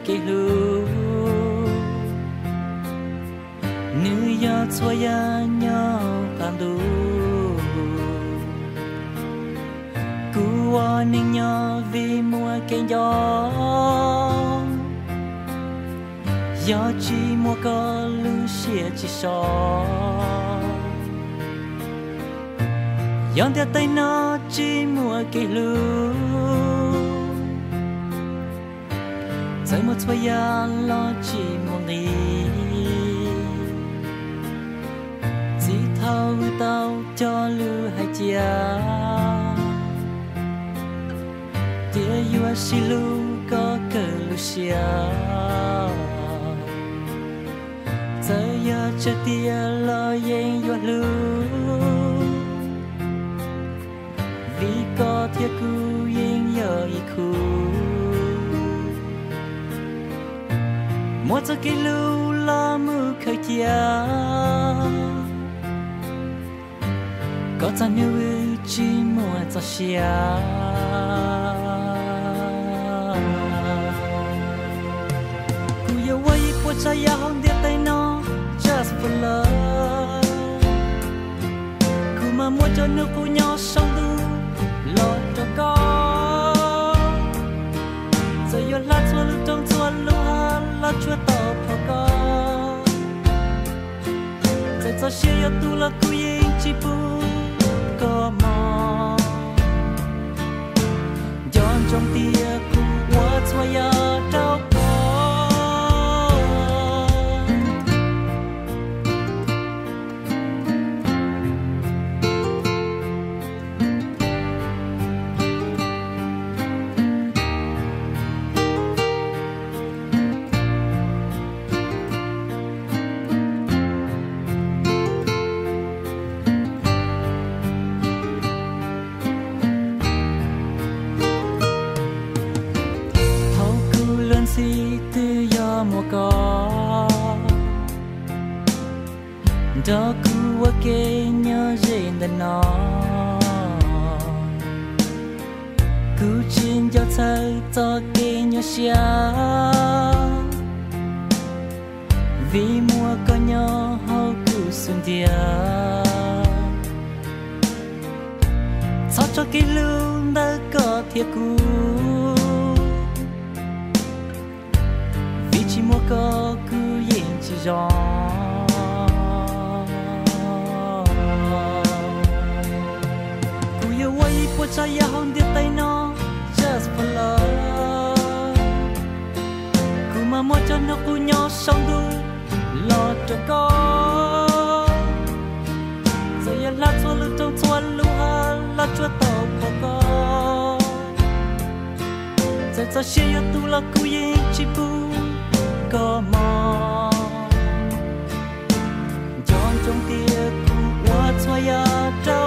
kev hlub, nws yog txhua yam nyob qab ntuj. Kuv ua neej nyob vim muaj kev nco, yog tsis muaj koj lub siab tsis so. Yog ntiaj teb no tsis muaj kev hlub, txawm muaj txhua yam los tsis muaj nqis. Txij thaum wb tau cog lus hais cia, tias yuav sib hlub kom kawg lub siab. Txawm yog tsawg tiag los yeej yuav hlub, vim koj thiab kuv yeej yog ib khub. Muaj txoj kev hlub los mus khaws cia, koj txoj hnub wb tsis muaj txoj sia. Kuv yuav ua ib puas tsav yam hauv ntiaj teb no just for love. Kuv mam muab cov hnub qub nyob saum ntuj los rau koj. Txawm yuav hla txhua lub roob txhua lub hav los tsuas tau pom koj. Txawm txoj sia yuav tu los kuv yeej tsis pub koj mog. Nco ntsoov tias kuv ua txhua yam rau koj. Thaum kuv luag ntxhi twb yog muaj koj nrog kuv ua ke nyob ze ntawm no. Kuv tsis nco txhawj txoj kev nyuaj siab, vim muaj koj nyob hauv kuv xub ntiag. Txhob tso kev hlub ntawm koj thiab kuv, vim tsis muaj koj kuv yeej tsis zoo. Kuv yuav ua ib puas tsav yam hauv ntiaj teb no just for love. Kuv mam muab cov hnub qub nyob saum ntuj los rau koj. Txawm yuav hla txhua lub roob txhua lub hav los tsuas tau pom koj. Txawm txoj sia yuav tu los kuv yeej tsis pub koj mog. Nco ntsoov tias kuv ua txhua yam rau